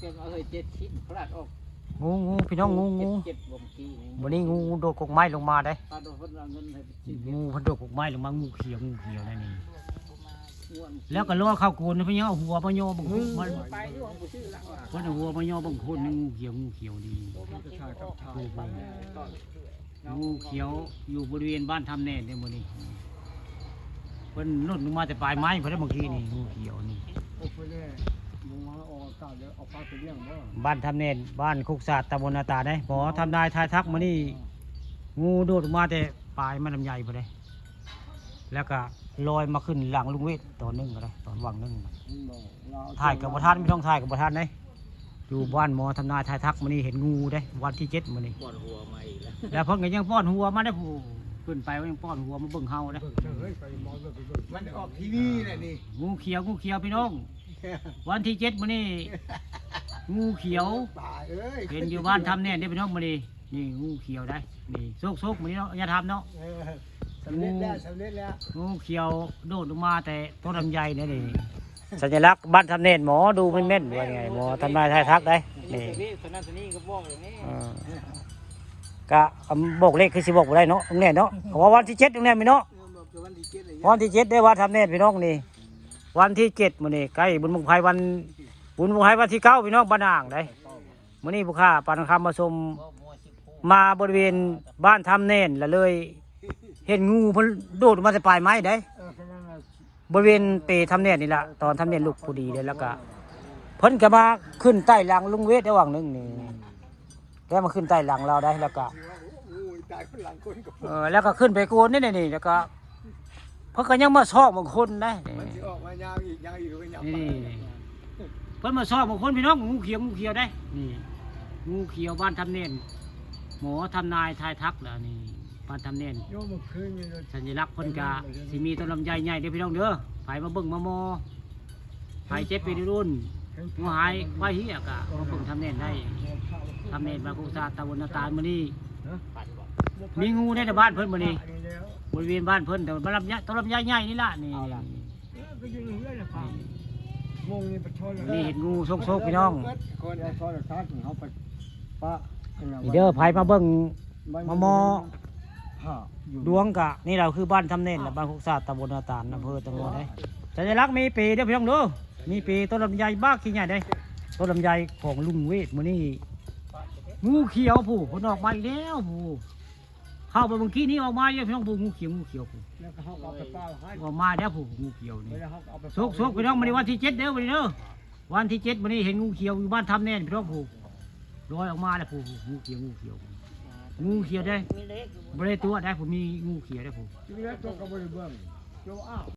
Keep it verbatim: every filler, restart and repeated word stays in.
เอ้ย เจ็ดชิ้นพลาดออก งู งู พี่น้อง งู งู เจ็ด เจ็ด บ่เมื่อกี้นี่ วันนี้งูโดดกกไม้ลงมาได้ พลาดเอาเพิ่นเอาเงินให้ไปซื้อ งูเพิ่นโดดกกไม้ลงมา งูเขียว งูเขียวนั่นนี่ ง่วน แล้วก็รอเข้าโกนนะ เพิ่นยังเอาหัวมาย่อบังคุดมัน ไปอยู่ของผู้ซื้อละ เพิ่นเอาหัวมาย่อบังคุดนี่ งูเขียว งูเขียวนี่ ถ่ายกับถ่ายไป งูเขียวอยู่บริเวณบ้านถ้ำแน่นเนี่ยมื้อนี้ เพิ่นหล่นลงมาแต่ปลายไม้ เพิ่นได้เมื่อกี้นี่ งูเขียวนี่ โอ้เพิ่นได้ลงมาออกอากาศแล้ว เอาปลาไปเลี้ยงบ่ บ้านถ้ำแน่น บ้านคุกศาสตร์ ตำบลนาตาลเด้ หมอทำนายทายทักมื้อนี้ งูโดดลงมาแต่ปลายไม้ลำไยพุ่นเด้ แล้วก็ลอยมาขึ้นหลังลุงเวทตอนหนึ่งก็ได้ ตอนวังหนึ่ง มันบอกลาว ถ่ายกับบ่ทัน พี่น้อง ถ่ายกับบ่ทันเด้ อยู่บ้านหมอทำนายทายทักมื้อนี้เห็นงูเด้ วันที่เจ็ดมื้อนี้ ปวดหัวมาอีกแล้ว แล้วเพิ่นก็ยังป้อนหัวมาได้ผู้ ขึ้นไปยังป้อนหัวมาเบิ่งเฮาได้ เบิ่งเถอะเฮ้ย ไปหมอเบิ่งไปเบิ่ง มันออกทีวีแหละนี่ งูเขียว งูเขียวพี่น้อง วันที่เจ็ดมื้อนี้ งูเขียว ตายเอ้ย เห็นอยู่บ้านถ้ำแน่นเด้พี่น้องมื้อนี้ นี่งูเขียวได้ นี่โชคๆมื้อนี้เนาะ อย่าทำเนาะ เออ สำเร็จแล้ว สำเร็จแล้ว งูเขียวโดดลงมาแต่ต้นลำไยเนี่ยนี่ สัญลักษณ์บ้านถ้ำแน่น หมอดูแม่นๆ ว่าไง หมอทำนายทายทักได้ นี่ ตัวนี้ตัวนั้นตัวนี้ก็บอกอย่างนี้ อ่า ก็บอกเลขคือสิบอกบ่ได้เนาะ ตรงเนี้ยเนาะ เพราะว่าวันที่เจ็ดตรงเนี้ยมีเนาะ เออ บอกแต่วันที่เจ็ดเลย วันที่เจ็ดได้ว่าถ้ำแน่นพี่น้องนี่ วันที่เจ็ดมื้อนี้ใกล้บุญบั้งไฟวัน บุญบั้งไฟวันที่เก้าพี่น้อง บ้านอ่างได้ มื้อนี้ผู้ข้าปานคำมาชม มาบริเวณบ้านถ้ำแน่นละเลย เห็นงูเพิ่นโดดมาแต่ปลายไม้ได้ เออ แค่นั้นแหละ บริเวณเปถ้ำแน่นนี่ละ ตอนถ้ำแน่นลุกพอดีเลย แล้วก็ เพิ่นก็มาขึ้นใต้หลังลุงเวทได้หว่างหนึ่งนี่ แล้วมาขึ้นใต้หลังเราได้ แล้วก็ งูตายคนหลังคนก็ เออ แล้วก็ขึ้นไปโกนนี่นี่ แล้วก็ เพิ่นก็ยังมาซอกบางคนได้ มันสิออกมายาวอีก ยาวอีก ก็ยัง นี่ ไป เพิ่นมาซอกบางคนพี่น้อง งูเขียว งูเขียวได้ นี่ งูเขียวบ้านถ้ำแน่น หมอทำนายทายทักแล้วนี่ บ้านถ้ำแน่น โยมเมื่อคืนนี่เรา สัญลักษณ์เพิ่นกะสิมีต้นลำไยใหญ่เด้อพี่น้องเด้อ ไผมาเบิ่งมามอ ไผเจ็บเป็นรุ่น หัวหายไว้เฮียกะมาเบิ่งถ้ำแน่นได้ ถ้ำแน่นบ้านคุกศาสตร์ ตำบลนาตาลมื้อนี้ มีงูในบ้านเพิ่นมื้อนี้ บริเวณบ้านเพิ่น แต่ว่าลำไย ต้นลำไยใหญ่นี่ล่ะ นี่ เอาล่ะ เออ ก็อยู่ในเฮือนน่ะครับ นี่ งงนี่ปะชอน นี่เห็นงูโซกๆ พี่น้อง คนเอาโทรศัพท์ของเขาไปปะ นี่เด้อ ไผมาเบิ่ง มามอ ผ้าอยู่ ดวงกะ นี่เราคือบ้านถ้ำแน่นและบ้านคุกศาสตร์ ตำบลนาตาล อำเภอตะโงเด้ สัญลักษณ์มีเปเด้อพี่น้องเด้อ มีเปต้นลำไยบักขี้ใหญ่เด้ ต้นลำไยของลุงเวทมื้อนี้ งูเขียวผู้ เพิ่นออกมาอีกแล้วผู้ เข้าไปเมื่อกี้นี้ออกมาเนี่ยพี่น้องผู้ งูเขียว งูเขียวผู้ แล้วก็เขาก็เอาไปปล่อยให้ ออกมาแล้วผู้ งูเขียวนี่ แล้วเขาก็เอาไปปล่อย โชคๆ พี่น้อง มื้อนี้วันที่เจ็ดเด้อ มื้อนี้เด้อ วันที่เจ็ดมื้อนี้เห็นงูเขียวอยู่บ้านถ้ำแน่นพี่น้องผู้ ลอยออกมาแล้วผู้ งูเขียว งูเขียว งูเขียวได้ มีเลขอยู่ บ่ได้ตัวได้ผู้ มีงูเขียวได้ผู้ จริงแล้วตัวก็บ่ได้เบิ่ง ตัวอ้าว